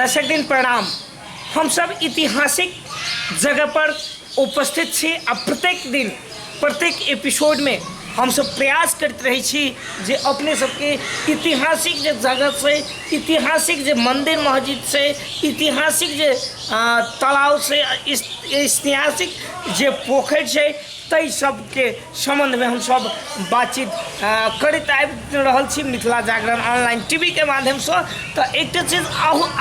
दर्शक दिन प्रणाम। हम सब ऐतिहासिक जगह पर उपस्थित छी आ प्रत्येक दिन प्रत्येक एपिसोड में हम सब प्रयास करते रहे छी जे अपने सबके ऐतिहासिक जे जगह छै, ऐतिहासिक जे मंदिर मस्जिद छै, ऐतिहासिक जे तालाब छै, ऐतिहासिक जे पोखरि छै, ताहि सबके सम्बन्धमे हमसब बातचीत करैत आबि रहल छी मिथिला जागरण ऑनलाइन टी वी के माध्यमसँ। तऽ एकटा चीज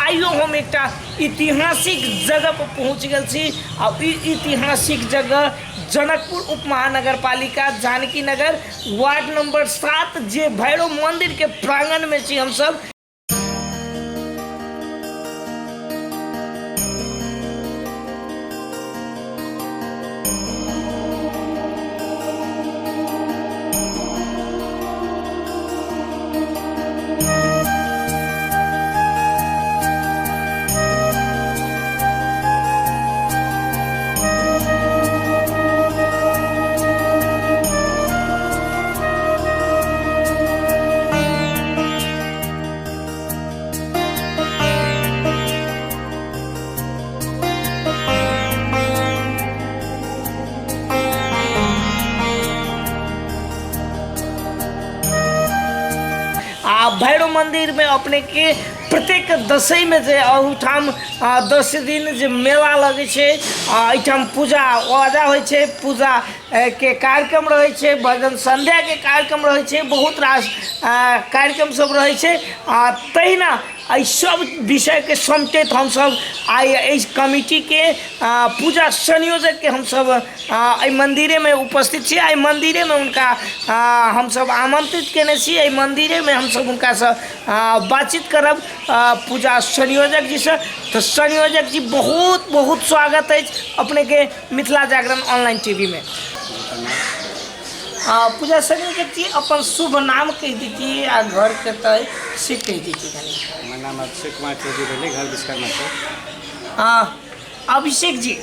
आइयो हम एकटा ऐतिहासिक जगहपर पहुँच गेल छी आ ई ऐतिहासिक जगह जनकपुर उप महानगरपालिका जानकी नगर वार्ड नंबर 7 जे भैरव मंदिरके प्रांगणमे छी हमसब। आ भैरव मंदिर में अपने के प्रत्येक दशई में जे अहुठाम 10 दिन जे मेला लगै छै, एहिठाम पूजा वाजा होइ छै, पूजा के कार्यक्रम रहै छै, भजन संध्या के कार्यक्रम रहै छै, बहुत रास कार्यक्रम सब रहै छै। आ तहिना एहि सब विषयके समेटैत हमसब आइ एहि कमिटीके पूजा संयोजकके हमसब एहि मन्दिरेमे उपस्थित छी। एहि मन्दिरेमे हुनका हमसब आमन्त्रित कयने छी। एहि मन्दिरेमे हमसब हुनकासँ बातचीत करब पूजा संयोजक जीसँ। तऽ संयोजक जी बहुत बहुत स्वागत अछि अपनेके मिथिला जागरण ऑनलाइन टीवी में। पूजा संयोजक जी अपन शुभ नाम कहि दीजिए आ घर कतऽ से कहि दीजिए कनी। हमर नाम अभिषेक कुमार चौधरी भेलै, घर विश्वकर्मा चौक। अभिषेक जी,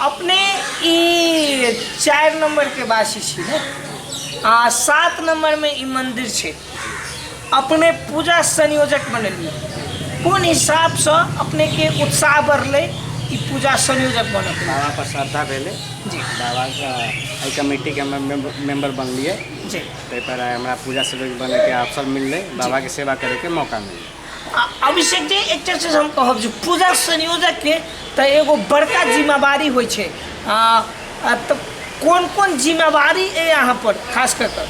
अपने ई 4 नंबर के वासी छी ने? 7 नंबर में ई मंदिर छै, अपने पूजा संयोजक बनलिए, कोन हिसाबसँ अपने के उत्साह बढ़लै ई पूजा संयोजक बनल? बाबा पर श्रद्धा भेलै जी। बाबा एहि कमिटीके मेम्बर बनलिए जी। ताहि पर हमरा पूजा संयोजक बनैके अवसर मिललै, बाबाके सेवा करैके मौका मिललै। अभिषेक जी, एकटा चीज हम कहब जे पूजा संयोजकके तऽ एगो बड़का जिम्मेवारी होइ छै, तऽ कोन कोन जिम्मेवारी अइ अहाँ पर खास कऽ कऽ?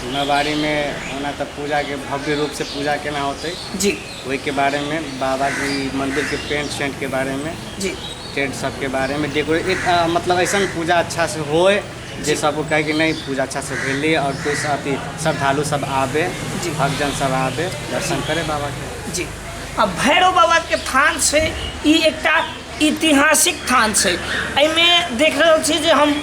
जिम्मेवारीमे ओना तऽ पूजाके भव्य रूपसँ पूजा केना होतै जी, ओहिके बारेमे, बाबाजी मन्दिरके पेंट सेंटके बारेमे जी, टेंट सबके बारेमे, डेकोरेट एक मतलब ऐसन पूजा अच्छा से होए जे सबको कहे कि नहीं पूजा अच्छा से भेलै और कोई अथी श्रद्धालु सब आबे जी। भक्तजन सब आबे दर्शन करे बाबा के जी। आ भैरव बाबा के थान छै, ई एकटा ऐतिहासिक थान छै। एहिमे देख रहल छी जे हम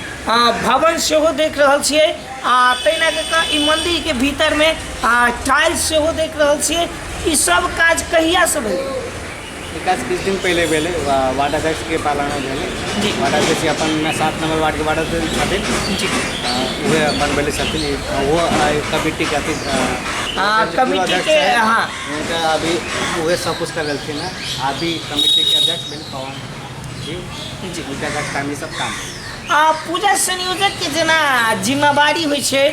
भवन सेहो देख रहल छियै आ तहिना कऽ कऽ ई मन्दिरके भीतरमे टाइल्स सेहो देख रहल छियै। ई सब काज कहियासँ भेलै? ई काज किछु दिन पहिले भेलै, वार्ड अध्यक्षके पालनमे भेलै जी। वार्ड अध्यक्ष अपन 7 नंबर वार्डके वार्ड अध्यक्ष छथिन जी, उहे बनबेले छथिन। ओहो कमिटीके अथी कमिटीके, हाँ, हुनका अभी उहे सब कुछ कर रहलखिन हँ। अभी कमिटीके अध्यक्ष भेल पवन जी जी, हुनका अध्यक्षतामे सब काम। पूजा संयोजकके जेना जिम्मेवारी होइ छै,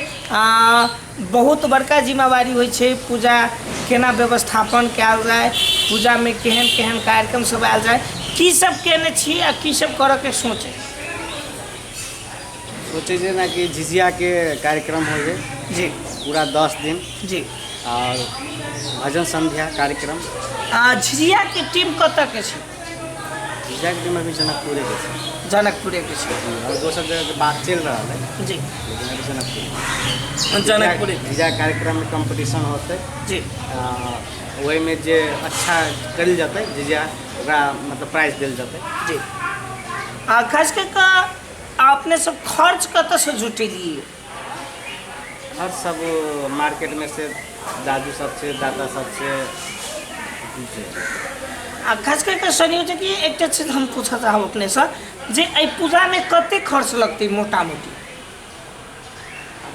बहुत बड़का जिम्मेवारी होइ छै, पूजा केना व्यवस्थापन कयल जाय, पूजामे केहन केहन कार्यक्रम सब आयल जाय, की सब केने छी आ की सब करऽके सोच? सोचै छै ने कि झिझियाके कार्यक्रम होइ जी, पूरा 10 दिन जी, और भजन संध्या कार्यक्रम। झिझियाके टीम कतऽ के छै? झिझियाके टीम अभी जनकपुरेके छै। जनकपुरेके छै और दोसर जगहके बात चलि रहल है जी, लेकिन अभी जनकपुर जनकपुरे झिझिया कार्यक्रममे कम्पटिशन होतै जी, ओहिमे जे अच्छा करल जेतै झिझिया ओकरा मतलब प्राइज देल जेतै जी। आ खास कऽ कऽ अपने सब खर्च कतऽसँ जुटेलियै? हर सब मार्केटमे से दादू सब छै, दादा सब छै। आ खास कऽ कऽ संयोजक जी, एकटा चीज हम पूछऽ चाहब अपनेसँ जे एहि पूजामे कते खर्च लगतै मोटा मोटी?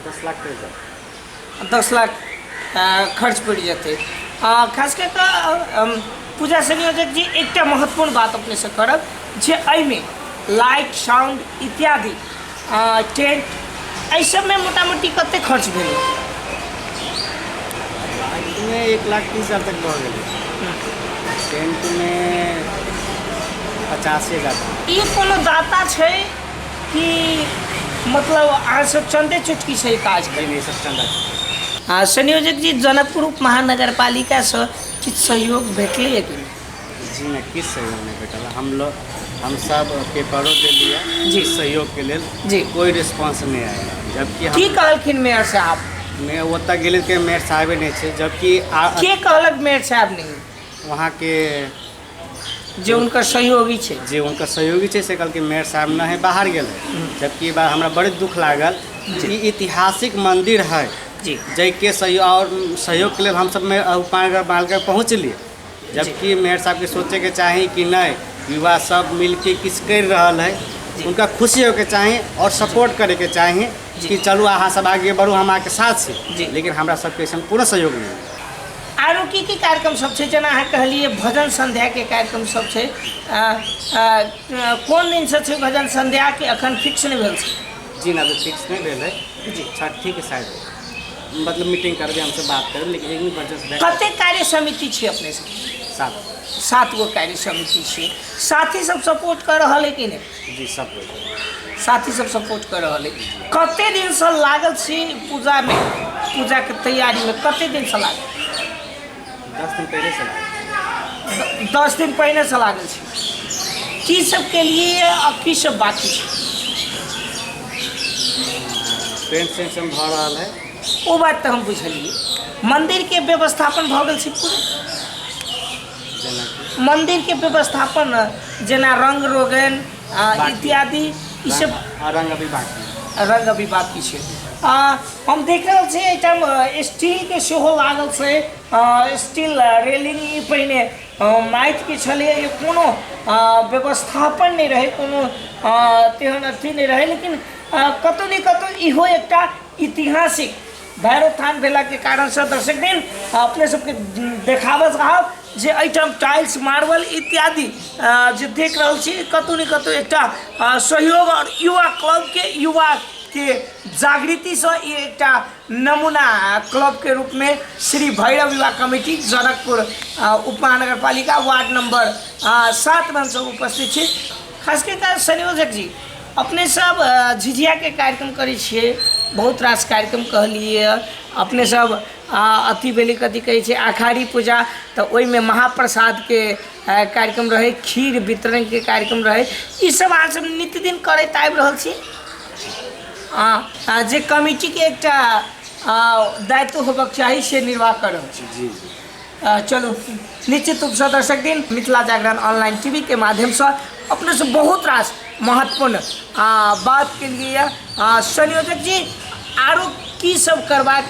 10 लाख पड़ि जायत। 10 लाख खर्च पड़ि जेतै। खास कऽ कऽ पूजा संयोजक जी, एकटा महत्वपूर्ण बात अपनेसँ करब जे एहिमे लाइट साउंड इत्यादि, टेंट, एहि सबमे मोटा मोटी कते खर्च भेल? लाइटमे 1,30,000 तक भऽ गेलै, टेंटमे 85,000। ई कोनो दाता छै कि मतलब अहाँ सब चंदे चुटकी से काज करी? नहीं, सब चंदा। आ संयोजक जी, जनकपुर उप महानगरपालिकासँ किछु सहयोग भेटलैए कि नहि? जी नहि, किछु सहयोग नहि भेटल। हम लोग, हम सब पेपरो देलियै सहयोग के लेल। कोई रिस्पॉन्स नहीं आया, जबकि की हम कहलखिन मेयर साहब? मे ओतऽ गेलियै के मेयर साहबे नहि छै, जबकि के कहलक मेयर साहब नहि? वहाँके जे हुनकर सहयोगी छै। जे हुनकर सहयोगी छै से कहलकै मेयर साहब नहि है, बाहर गेल है। जबकि ई बार हमरा बड़ी दुख लागल। ई ऐतिहासिक मंदिर है जाहिके सहयोग और सहयोगके लेल हमसब उपमहानगरपालिका पहुँचलियै, जबकि मेयर साहबके सोचैके चाही कि नहि, युवा सब मिलके किछु करि रहल है, हुनका खुशी होइके चाही और सपोर्ट करैके चाही कि चलू अहाँ सब आगे बढ़ू, हम अहाँके साथ छी। लेकिन हमरा सबके अइसन पूरा सहयोग नहि। आरो की की कार्यक्रम सब छै? जेना अहाँ कहलियै भजन संध्याके कार्यक्रम सब छै, कोन दिनसँ छै भजन संध्याके? अखन फिक्स नहि भेल छै? जी ना, अभी फिक्स नहीं भेल है। छठी के शायद मतलब मीटिंग करबै, हमसब बात करबै, लेकिन एक दिन भजन संध्या। कतेक कार्य समिति छै अपने सब? 7। 7 गो कार्य समिति छै। साथी सब सपोर्ट कऽ रहल है कि नहि? जी, सब कोइ। साथी सब सपोर्ट कऽ रहल है। कते दिनसँ लागल छी पूजामे, पूजाके तैयारीमे कते दिनसँ लागल? 10 दिन पहले से लागल। 10 दिन पहिनेसँ लागल छी। की सब केलिए आ की सब बाकी छै? पेंट सेंट सब भऽ रहल है। ओ बात तऽ हम बुझलियै। मन्दिरके व्यवस्थापन भऽ गेल छै पूरा? जेनाकि? मन्दिरके व्यवस्थापन, जेना रंग रोगन बाकी। इत्यादि ई सब। आ रंग अभी बाकी है। रंग अभी बाकी छै। हम देख रहल छी एहिठाम स्टीलके सेहो लागल छै, स्टील रेलिंग। ई पहिने माटिके छलैए, ई कोनो व्यवस्थापन नहि रहै, कोनो तेहन अथी नहि रहै, लेकिन कतहु ने कतहु इहो एकटा ऐतिहासिक भैरव थान भेलाके कारणसँ दर्शक दिन अपने सबके देखाबऽ चाहब जे एहिठाम टाइल्स मार्बल इत्यादि जे देख रहल छी, कतहु ने कतहु एकटा सहयोग आओर युवा क्लबके, युवाके जागृतिसँ ई एकटा नमूना क्लबके रूपमे श्री भैरव युवा कमिटी, जनकपुर उपमहानगरपालिका, वार्ड नंबर 7मे हमसब उपस्थित छी। खास कऽ कऽ संयोजक जी, अपने सब झिझियाके कार्यक्रम करै छियै, बहुत रास कार्यक्रम कहलियै अपने सब। अथी भेलै, कथी कहै छै, अखाड़ी पूजा, तऽ ओहिमे महाप्रसादके कार्यक्रम रहै, खीर वितरणके कार्यक्रम रहै, ई सब अहाँ सब नित्यदिन करैत आबि रहल छी। जे कमिटीके एकटा दायित्व होबक चाही से निर्वाह कऽ रहल छी। जी जी चलू, निश्चित रूपसँ दर्शक दिन, मिथिला जागरण ऑनलाइन टीवी के माध्यमसँ अपनेसँ बहुत रास महत्वपूर्ण बात के लिए संयोजक जी, आरो की सब करबाक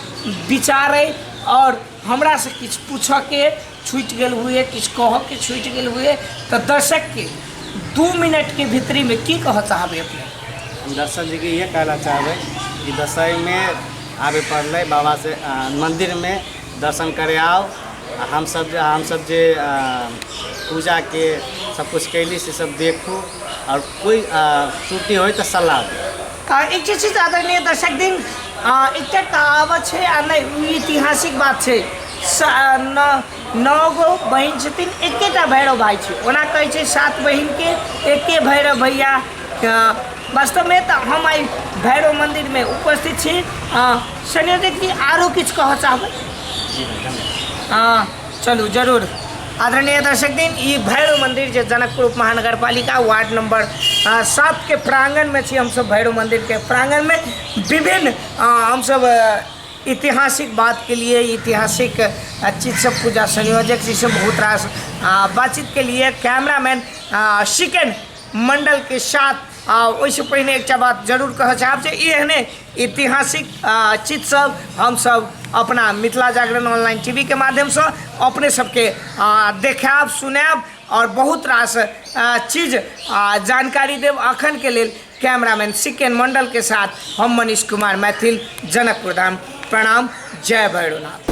विचार अइ और हमरासँ किछु पूछऽके छूटि गेल हुए, किछु कहऽके छूटि गेल हुए, तऽ दर्शकके 2 मिनटके भीतरीमे की कहऽ चाहबै अपने? हम दर्शक जी के ये कहना चाहबै कि दसैँमे आबे पड़लै बाबा से मन्दिरमे दर्शन करे आउ। आ हमसब जे पूजाके सब कुछ कैली से सब देखू और कोई त्रुटि होइ तऽ सलाह दू। एक चीज आदरणीय दर्शक दिन, एकटा कहावत छै आ नहि, ई ऐतिहासिक बात छै, नौ गो बहिन छथिन, एकेटा भैरव भाई छै। ओना कहै छै सात बहिनके एके भैरव भैया। वास्तवमे तऽ हम आइ भैरव मन्दिरमे उपस्थित छी। संयोजक जी, आरो किछु कहऽ चाहबै? जी, धन्यवाद। चलू, जरूर। आदरणीय दर्शक दिन, ई भैरव मंदिर जे जनकपुर उप महानगरपालिका, वार्ड नंबर 7 के प्रांगण में छी हमसब। भैरव मंदिर के प्रांगण में विभिन्न हमसब ऐतिहासिक बात के लिए, ऐतिहासिक चीज सब, पूजा संयोजक जी से बहुत रास बातचीत के लिए, कैमरामैन शिकन मंडल के साथ। ओहिसँ पहिने एकटा बात जरूर कहऽ चाहब जे ई एहने ऐतिहासिक चीज सब हमसब अपना मिथिला जागरण ऑनलाइन टीवी के माध्यमसँ अपने सबके देखायब, सुनायब और बहुत रास चीज जानकारी देब। अखन के लेल कैमरामैन सिकेन मंडल के साथ हम मनीष कुमार मैथिल, जनकपुर धाम। प्रणाम, जय भैरवनाथ।